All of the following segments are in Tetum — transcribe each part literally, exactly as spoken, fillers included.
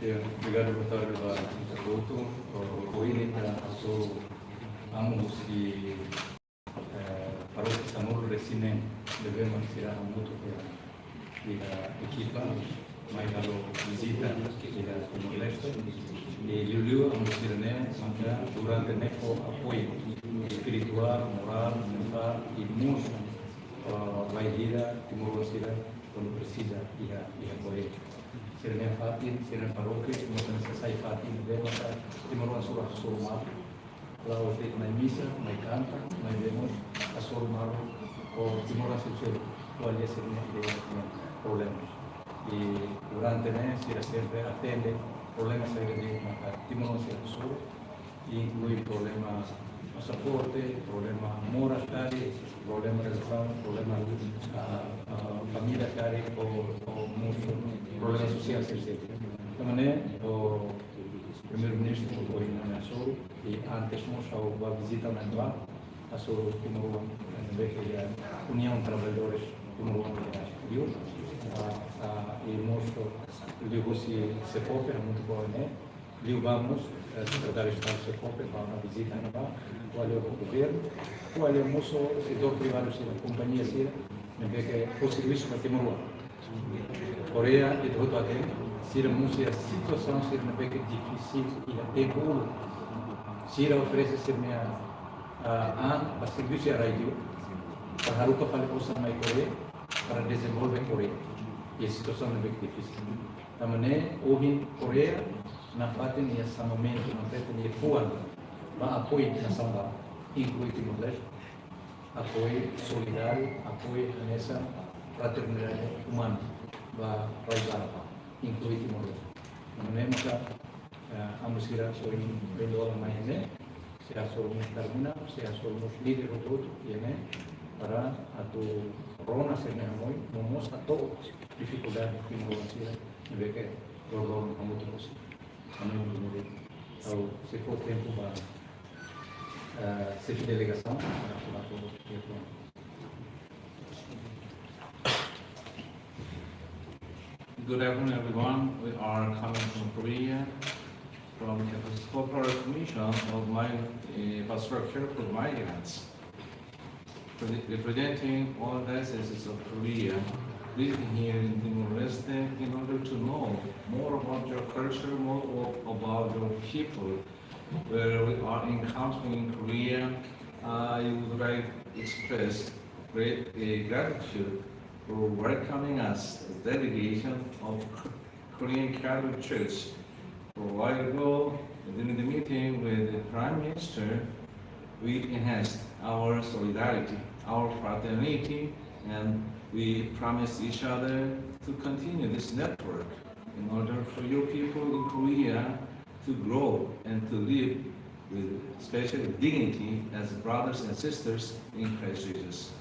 Ya, obrigadu, boa tarde ba ita hotu. Ohin ita hasoru amu husi, eh, parókia sanulu-resin-neen, ne'ebé mak sira hamutuk ho iha ekipa mai halo vizita iha Timor-Leste. I liuliu amu sira-ne'e maka durante ne'e fó apoiu espirituál, morál, mentál i mós, ah, bainhira timoroan sira kuandu presiza iha, iha Koreia. Sira-nia fatin, sira-nia parókia, mós hanesan sai fatin ne'ebé maka timoroan sira hasoru malu. La'ós de'it mai misa, mai kanta, maibé mós hasoru malu ho timoroan sira seluk, ko'alia sira-nia, nia problema. I durante ne'e sira sempre atende problema saida de'it maka timoroan sira hasoru, inklui problema pasaporte, problema moras karik, problema relasaun, problema, ah, ah, família karik, ou, ou mós problema sosiál, et cetera. Tanba ne'e, o Primeiru-Ministru ohin hasoru, i antes mós ha'u bá vizita ona ne'ebá, hasoru timoroan ne'ebé ke iha União Trabalhadores Timoroan iha Dili, ah, ah, i mós liuhusi SEFOPE, hamutuk ho ne'e, liubá mós, eh, Sekretáriu Estadu SEFOPE, bá ona vizita ne'ebá, ko'alia ho governu, ko'alia mós ho setór privadu sira, kompañia sira, ne'ebé ke fó servisu ba timoroan. Koreia, ita hotu hatene, sira mós iha situasaun sira ne'ebé ke difisil iha tempu uluk. Sira oferese sira-nia, ah, an ba servisu iha rai-li'ur, para haruka fali osan mai Koreia, para dezenvolve Koreia. Iha situasaun ne'ebé ke difisil. Tanba ne'e, ohin Koreia nafatin iha samamentu, nafatin iha fuan ba apoiu nasaun barak, inklui Timor-Leste, apoiu solidáriu, apoiu hanesan fraternidade umana ba rai barak, inklui Timor-Leste. Tanba ne'e maka, eh, amu sira ohin bele mai ne'e, sei hasoru mós termina, sei hasoru mós líder hotu-hotu iha ne'e, para atu rona sira-nia hanoin, no mós hato'o difikuldade timoroan sira ne'ebé ke loroloron hamutuk hosi. Ami mós, ha'u sei fó tempu ba, eh, xefe delegasaun, para falar com o. Good afternoon, everyone. We are coming from Korea, from the Episcopal Commission of my, eh, Pastoral Care for Migrants, pre-, representing all dioceses of Korea, visiting here in Timor-Leste in order to know more about your culture, more o-, about your people, where we are encountering in Korea. I would like to express great, eh, gratitude for welcoming us as delegation of Korean Catholic Church. A while ago, during the meeting with the Prime Minister, we enhanced our solidarity, our fraternity, and we promised each other to continue this network in order for your people in Korea to grow and to live with special dignity as brothers and sisters in Christ Jesus.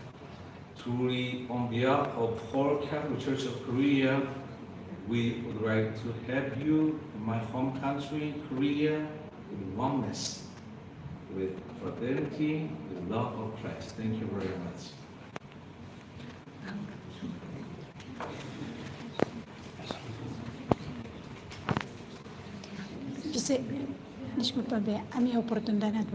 Truly, on behalf of whole Catholic Church of Korea, we would like to help you in my home country, Korea, in oneness, with fraternity, with love of Christ. Thank you very much. José, deskulpa, be, ami oportunidade atu